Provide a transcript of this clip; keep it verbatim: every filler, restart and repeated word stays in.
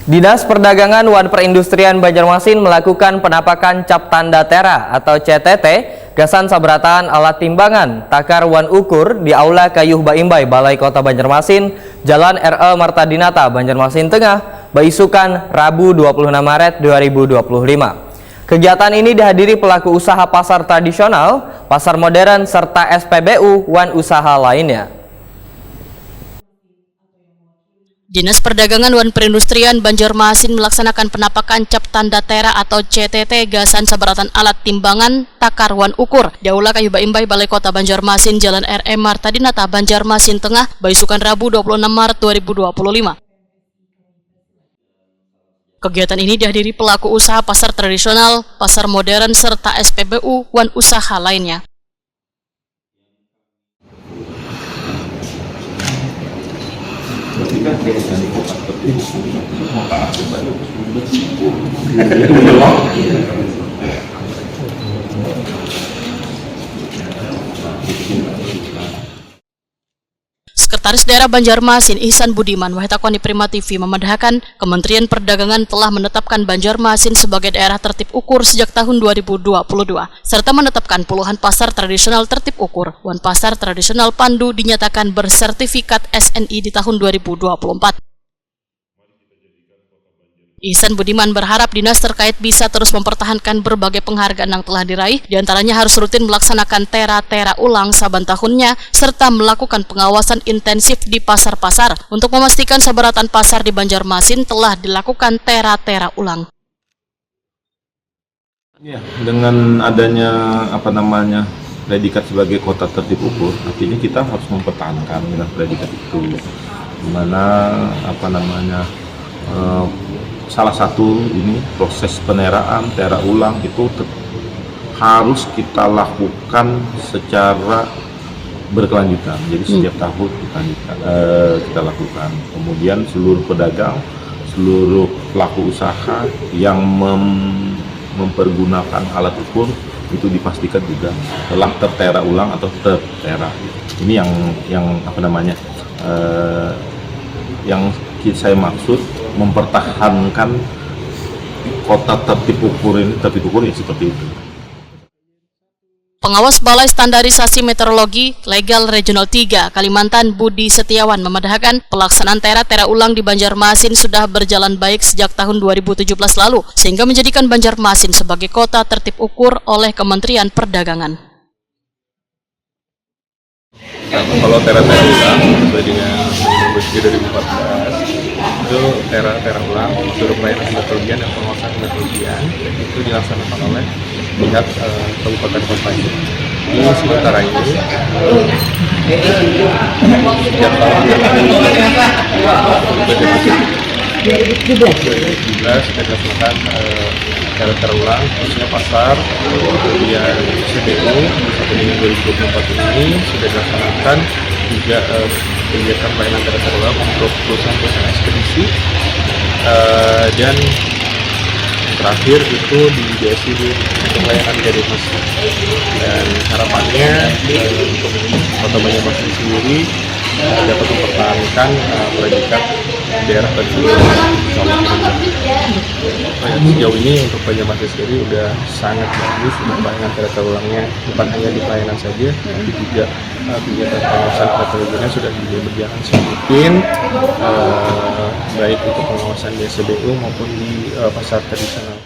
Dinas Perdagangan wan Perindustrian Banjarmasin melakukan penapakan cap tanda tera atau C T T gasan sabarataan alat timbangan, takar wan ukur di Aula Kayuh Baimbai Balai Kota Banjarmasin, Jalan R E Marta Dinata, Banjarmasin Tengah, baisukan Rabu dua puluh enam Maret dua ribu dua puluh lima. Kegiatan ini dihadiri pelaku usaha pasar tradisional, pasar modern, serta S P B U wan usaha lainnya. Dinas Perdagangan wan Perindustrian Banjarmasin melaksanakan penapakan cap tanda tera atau C T T gasan sabarataan alat timbangan, takar wan ukur di Aula Kayuh Baimbai Balai Kota Banjarmasin, Jalan R M Marta Dinata, Banjarmasin Tengah, baisukan Rabu dua puluh enam Maret dua ribu dua puluh lima. Kegiatan ini dihadiri pelaku usaha pasar tradisional, pasar modern, serta S P B U wan usaha lainnya. Sekretaris Daerah Banjarmasin, Ihsan Budiman, wahai takoni Prima T V, memadahakan Kementerian Perdagangan telah menetapkan Banjarmasin sebagai daerah tertib ukur sejak tahun dua ribu dua puluh dua, serta menetapkan puluhan pasar tradisional tertib ukur, wan pasar tradisional Pandu dinyatakan bersertifikat S N I di tahun dua ribu dua puluh empat. Ihsan Budiman berharap dinas terkait bisa terus mempertahankan berbagai penghargaan yang telah diraih, diantaranya harus rutin melaksanakan tera-tera ulang saban tahunnya, serta melakukan pengawasan intensif di pasar-pasar untuk memastikan sabarataan pasar di Banjarmasin telah dilakukan tera-tera ulang. Ya, dengan adanya apa namanya predikat sebagai kota tertib ukur, artinya kita harus mempertahankan dengan predikat itu. Dimana apa namanya eh, salah satu ini proses peneraan, tera ulang itu harus kita lakukan secara berkelanjutan. Jadi hmm. setiap tahun kita eh, kita lakukan. Kemudian seluruh pedagang, seluruh pelaku usaha yang mem mempergunakan alat ukur itu dipastikan juga telah tertera ulang atau tertera. Ini yang yang apa namanya uh, yang saya maksud mempertahankan kota tertib ukur ini tertib ukur ya seperti itu. Pengawas Balai Standarisasi Meteorologi Legal Regional tiga Kalimantan Budi Setiawan memadahakan pelaksanaan tera-tera ulang di Banjarmasin sudah berjalan baik sejak tahun dua ribu tujuh belas lalu, sehingga menjadikan Banjarmasin sebagai kota tertib ukur oleh Kementerian Perdagangan. Kalau tera-tera ulang sesuai dengan Undang-Undang dua ribu empat belas itu tera-tera ulang, suruh pelayanan kemeteorologian dan pengawasan kemeteorologian itu dilaksanakan oleh pihak eh, Kabupaten Kota ini. Ini sementara ini sejak tahun dua ribu tujuh belas kita dilaksanakan eh, tera-tera ulang, khususnya pasar, kemudian S P B U, sampai dengan dua ribu dua puluh empat ini sudah dilaksanakan juga eh, kegiatan pelayanan tera-tera ulang untuk perusahaan-perusahaan ekspedisi eh, dan terakhir itu di B S I D untuk pelayanan dari Mas. Dan harapannya eh, untuk Kota Banjarmasin sendiri eh, dapat mempertahankan eh, predikat daerah tertinggi. Insya Allah. Nah, sejauh ini untuk Banjarmasin sendiri udah sangat bagus untuk pelayanan tera-tera ulangnya, bukan hanya di pelayanan saja, tapi juga eh, kegiatan pengawasan kemeteorologinya sudah juga berjalan seperti mungkin eh, baik untuk pengawasan di S P B U maupun di eh, pasar tradisional.